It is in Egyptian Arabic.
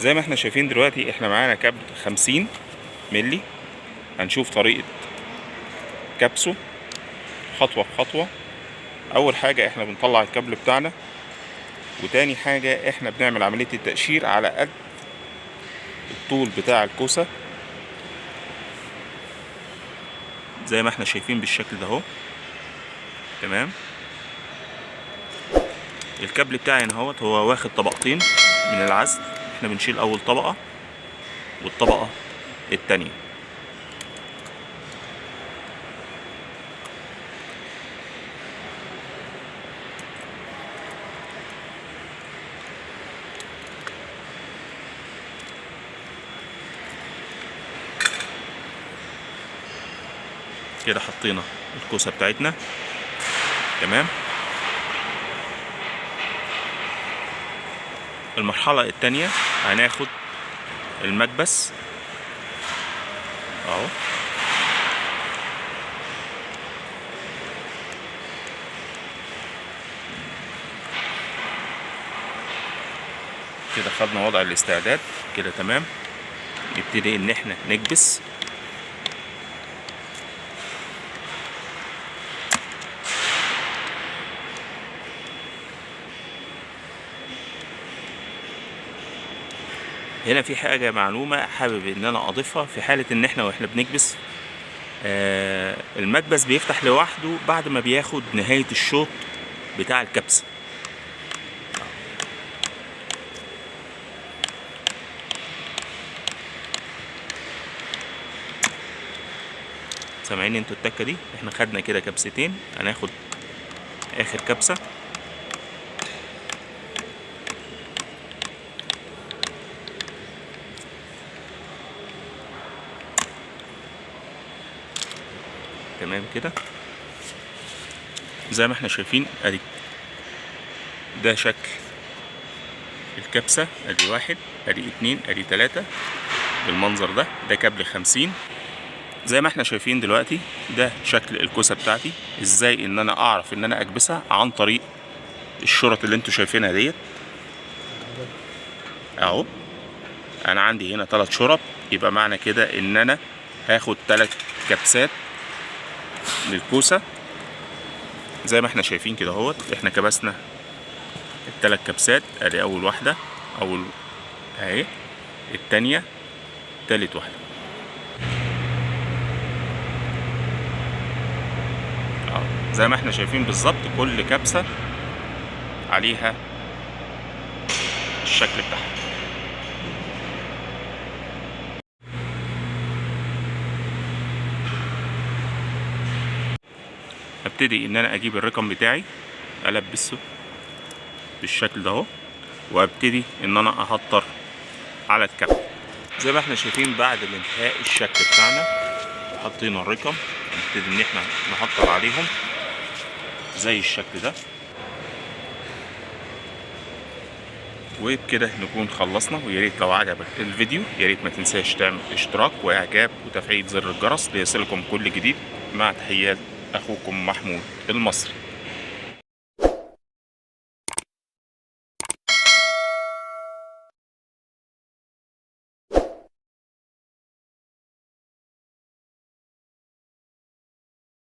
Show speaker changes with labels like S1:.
S1: زي ما احنا شايفين دلوقتي احنا معانا كابل 50 ملي. هنشوف طريقة كبسة خطوة بخطوة. اول حاجة احنا بنطلع الكابل بتاعنا، وتاني حاجة احنا بنعمل عملية التقشير على قد الطول بتاع الكوسة زي ما احنا شايفين بالشكل ده اهو. تمام. الكابل بتاعي هنا اهوت هو واخد طبقتين من العزل، احنا بنشيل اول طبقة والطبقة التانية. كده حطينا الكوسة بتاعتنا. تمام. المرحلة التانية هناخد المكبس اهو، كده خدنا وضع الاستعداد كده. تمام. نبتدي ان احنا نكبس. هنا في حاجة معلومة حابب ان انا اضيفها، في حالة ان احنا واحنا بنكبس المكبس بيفتح لوحده بعد ما بياخد نهاية الشوط بتاع الكبسة. سامعين انتوا التكة دي؟ احنا خدنا كده كبستين، هناخد اخر كبسة. تمام كده زي ما احنا شايفين ادي ده شكل الكبسة، ادي واحد، ادي اتنين، ادي تلاتة بالمنظر ده. ده كابل 50 زي ما احنا شايفين دلوقتي. ده شكل الكوسة بتاعتي. ازاي ان انا اعرف ان انا اكبسها؟ عن طريق الشرط اللي انتوا شايفينها ديت اهو. انا عندي هنا 3 شرط، يبقى معنى كده ان انا هاخد 3 كبسات للكوسة زي ما احنا شايفين كده اهوت. احنا كبسنا ال3 كبسات، ادي اول واحدة، اول اهي، التانية، تالت واحدة. زي ما احنا شايفين بالظبط كل كبسة عليها الشكل بتاعها. هبتدي ان انا اجيب الرقم بتاعي البسه بالشكل ده اهو، وابتدي ان انا اهطر على الكابل زي ما احنا شايفين. بعد الانتهاء الشكل بتاعنا حطينا الرقم، نبتدي ان احنا نهطر عليهم زي الشكل ده، وبكده نكون خلصنا. ويا ريت لو عجبك الفيديو يا ريت ما تنساش تعمل اشتراك واعجاب وتفعيل زر الجرس ليصلكم كل جديد. مع تحيات اخوكم محمود المصري.